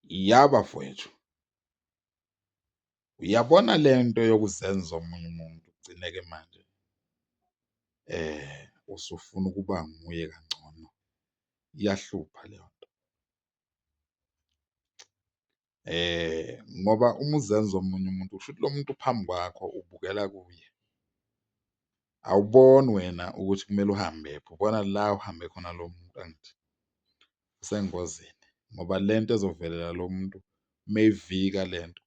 Ya bafowethu, uyabona le nto yokuzenza omunye umuntu ugcine-ke manje usufuna ukuba nguye kangcono, iyahlupha leyo nto. Ngoba uma uzenza omunye umuntu kushuthi lo muntu uphambi kwakho ubukela kuye, awuboni wena ukuthi kumele uhambephi ubona la uhambe khona lo muntu angithi? Usengozini ngoba lento ezovelela lo muntu meyivika lento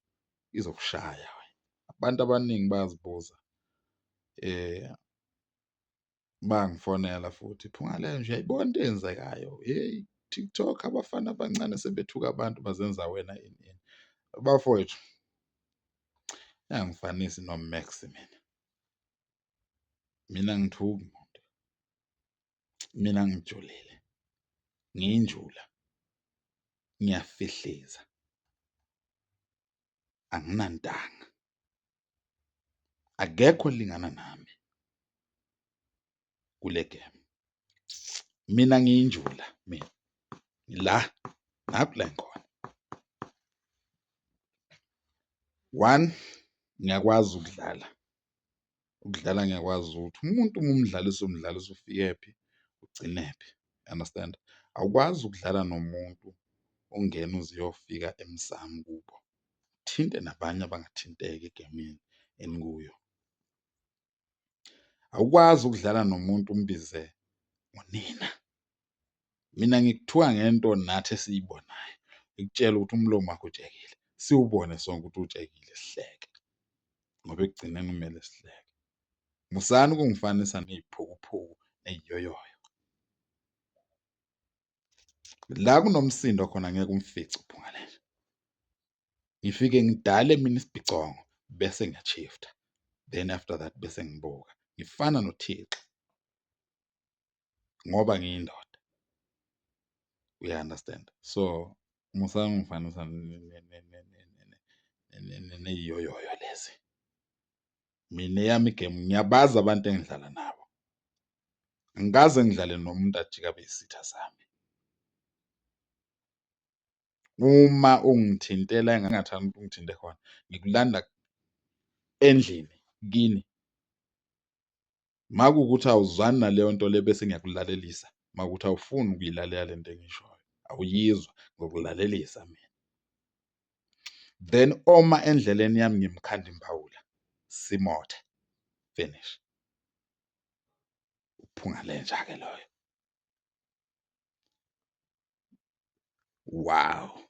izokushaya wena. Abantu abaningi bayazibuza bayangifonela futhi, Phungalenja uyayibona into eyenzekayo, hheyi TikTok abafana abancane sebethuka abantu bazenza wena ini ini. Bafowethu, ningangifanisi no-Max mina, mina angithuki muntu, mina ngijulile, ngiyinjula, ngiyafihliza, anginantanga, akekho olingana nami kule gemu. Mina ngiyinjula mina, ngila, nakhu la engikhona. One, ngiyakwazi ukudlala, ukudlala ngiyakwazi ukuthi umuntu uma umdlalisa umdlalisa ufikephi ugcinephi, understand? Awukwazi ukudlala nomuntu ungene uze uyofika emsamu kubo, uthinte nabanye abangathinteki egemini enikuyo. Awukwazi ukudlala nomuntu umbize ngonina. Mina ngikuthuka ngento nathi esiyibonayo, ngikutshele ukuthi umlomo wakho utshekile, siwubone sonke ukuthi utshekile sihleke ngoba ekugcineni kumele sihleke. Musani ukungifanisa ney'phukuphuku ney'yoyoyo. La kunomsindo khona ngeke umfice uPhungalenja. Ngifike ngidale mina isibhicongo bese ngiya-shift-a then after that bese ngibuka ngifana noThixo ngoba ngiyindoda, uya-understand? So musani ukungifanisa ney'yoyoyo lezi. Mina eyami igemu ngiyabazi abantu engidlala nabo. Angikaze ngidlale nomuntu ajike abe isitha sami. Uma ungithintela engingathandi ukuthi ungithinte khona, ngikulanda endlini kini. Uma kuwukuthi awuzwani naleyo nto le bese ngiyakulalelisa, uma kuwukuthi awufuni ukuyilalela lento engiyishoyo, awuyizwa ngizokulalelisa mina. Then oma endleleni yami ngimkhanda imbawula, simothe, finish. Uphunga lenja-ke loyo. Wow.